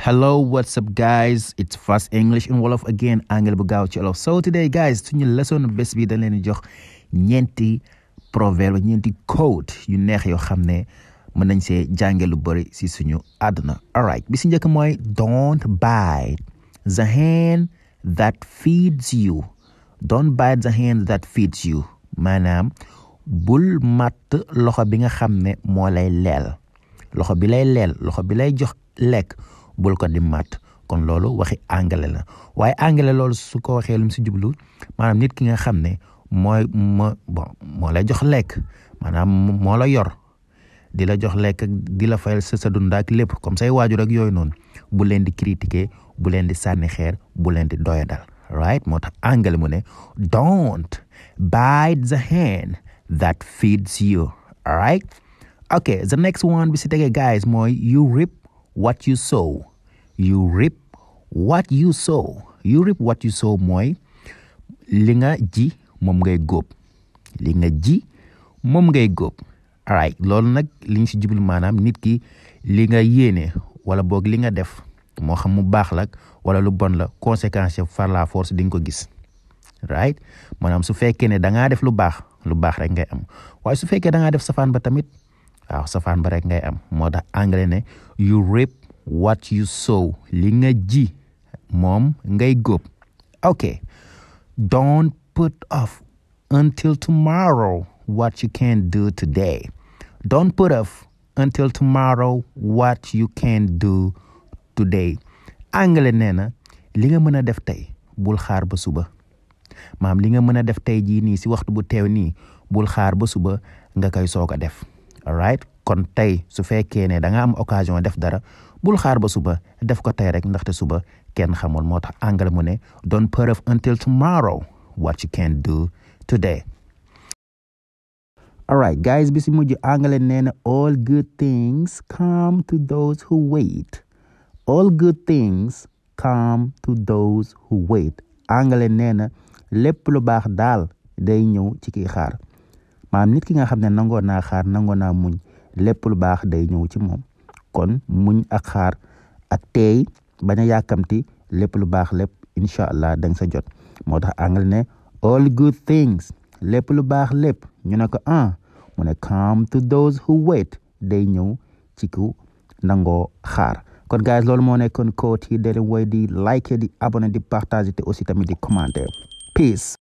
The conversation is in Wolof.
Hello, what's up guys? It's Fast English in Wolof again, Anglais bu gaaw ci Wolof. So today guys, suñu leçon bés bi dañ leen di jox ñeenti proverbe, ñeenti code yu neex yoo xam ne mën nañ see jànge lu bëri si suñu àdduna. Alright, bi si njëkk mooy don't bite the hand that feeds you. Don't bite the hand that feeds you. Maanaam bul matt loxo bi nga xam ne moo lay leel. Loxo bi lay jox lekk bul ko di mat. Kon loolu waxi anglais la waaye anglais loolu su ko waxee lu mu si jublu maanaam nit ki nga xam ne moo lay jox lekk maanaam moo la yor di la jox lekk di la fayal sa dund ak lépp comme say waajur ak yooyu noonu bu leen di critiquer bu leen di sànni xeer bu leen di doyadal. Right, moo tax anglais mu ne don't bite the hand that feeds you. All right, okay, the next one bi si tege guys mooy you reap what you sow. You reap what you sow. You reap what you sow mooy li nga ji moom ngay góob. Li nga ji moom ngay góob. All right, loolu nag li ñu si jublu maanaam nit ki li nga yéene wala boog li nga def moo xam mu baax la wala lu bon la conséquence par la force di nga ko gis. Right, maanaam su fekkee ne da ngaa def lu baax rek ngay am waaye su fekkee da ngaa def safaan ba tamit waaw safaan ba rek ngay am. moo tax anglais ne you reap what you sow. Li nga ji moom ngay góob. Okay, don't put off until tomorrow what you can do today. Don't put off until tomorrow what you can do today. Anglais nee na li nga mën a def tey bul xaar ba suba. Maam li nga mën a def tey jii nii si waxtu bu teew nii bul xaar ba suba nga koy soog a def. All right, kon tey su fekkee ne da nga am occasion def dara bul xaar ba suba def ko tey rek ndaxte suba kenn xamul. moo tax anglais mu ne don't put off until tomorrow what you can do today. All right guys, bi si mujj anglais nee na all good things come to those who wait. All good things come to those who wait. Anglais nee na lépp lu baax daal day ñëw ci kii xaar. maanaam nit ki nga xam ne nangoo naa xaar nangoo naa muñ lépp lu baax day ñëw ci moom. kon muñ ak xaar ak teey bañ a yàkkamti lépp lu baax lépp incha allah da nga sa jot. moo tax anglais ne all good things lépp lu baax lépp ñu ne ko mu ne come to those who wait day ñëw ci ku nangoo xaar. kon guys loolu moo nekkoon code yi de leen woy di like di abonné di partager te aussi tamit di commenter. Peace.